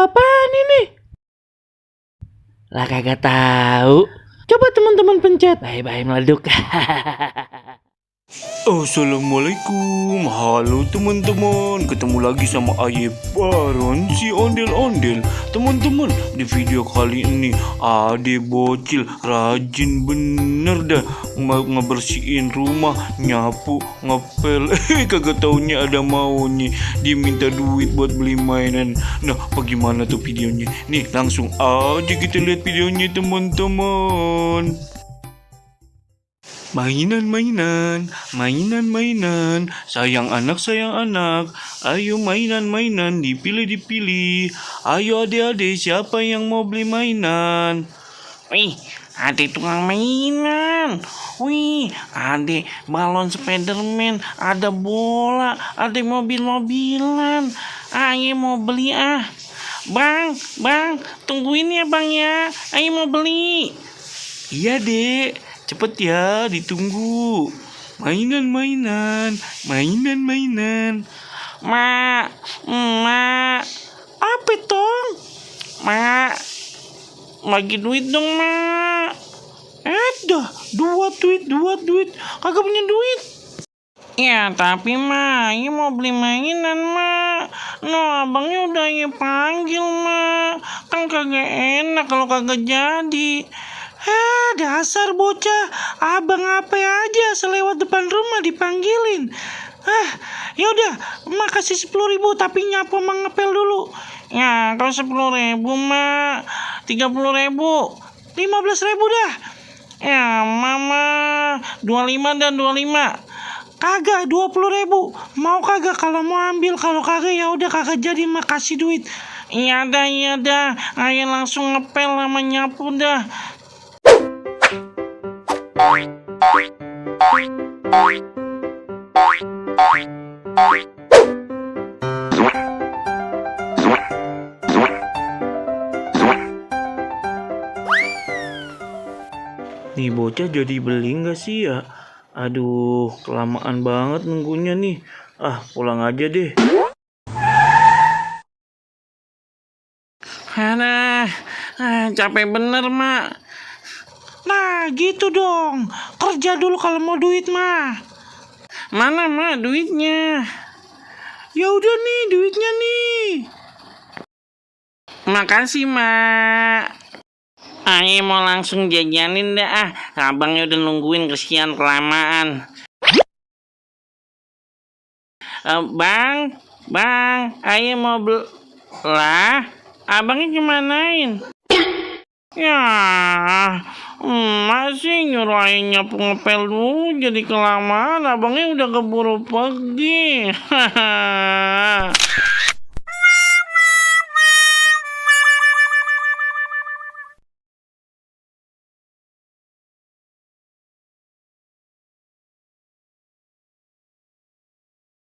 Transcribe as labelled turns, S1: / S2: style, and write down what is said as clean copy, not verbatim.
S1: apaan ini? Lah kagak tahu. Coba teman-teman pencet. Bye-bye meleduk.
S2: Assalamualaikum, halo teman-teman. Ketemu lagi sama Aye Baron si ondel-ondel. Teman-teman, di video kali ini Ade bocil rajin bener dah ngebersihin rumah, nyapu, ngepel. Kagak taunya ada maunya diminta duit buat beli mainan. Nah, bagaimana tuh videonya? Nih, langsung aja kita lihat videonya teman-teman. Mainan, sayang anak, ayo mainan, dipilih. Ayo adik-adik, siapa yang mau beli mainan?
S3: Wih, ada tukang mainan. Wih, ada balon Spiderman, ada bola, ada mobil-mobilan. Ayo mau beli ah. Bang, tungguin ya bang ya. Ayo mau beli.
S2: Iya dek, cepet ya, ditunggu. Mainan.
S3: Mak,
S1: Apa tong?
S3: mak, bagi duit dong mak.
S1: Dah, dua duit. Kagak punya duit.
S3: Ya tapi mak, ini mau beli mainan mak. No, abangnya udah ya panggil mak. Kan kagak enak kalau kagak jadi.
S1: Dasar bocah. Abang apa aja selewat depan rumah dipanggilin. Yaudah, emak kasih 10.000 tapi nyapu sama ngepel dulu.
S3: Ya, kalau 10.000 mak, 30.000,
S1: 15.000 dah.
S3: ya mama 25 dan 25.
S1: Kagak, 20.000. Mau kagak? Kalau mau ambil, kalau kagak ya udah kagak jadi, mak kasih duit.
S3: Iya dah, ayo langsung ngepel sama nyapu dah.
S2: Nih bocah jadi beli nggak sih ya? Aduh, kelamaan banget nunggunya nih. Pulang aja deh.
S3: Capek bener mak.
S1: Nah gitu dong, kerja dulu kalau mau duit mah.
S3: Mana mak duitnya?
S1: Ya udah nih duitnya nih.
S3: Makasih mak. Ayo mau langsung jajanin dah abangnya udah nungguin, kesian kelamaan. Bang, ayo mau lah, abangnya kemanain? Ya, masih nyuruh ayo nyapu ngepel dulu, jadi kelamaan, abangnya udah keburu pergi.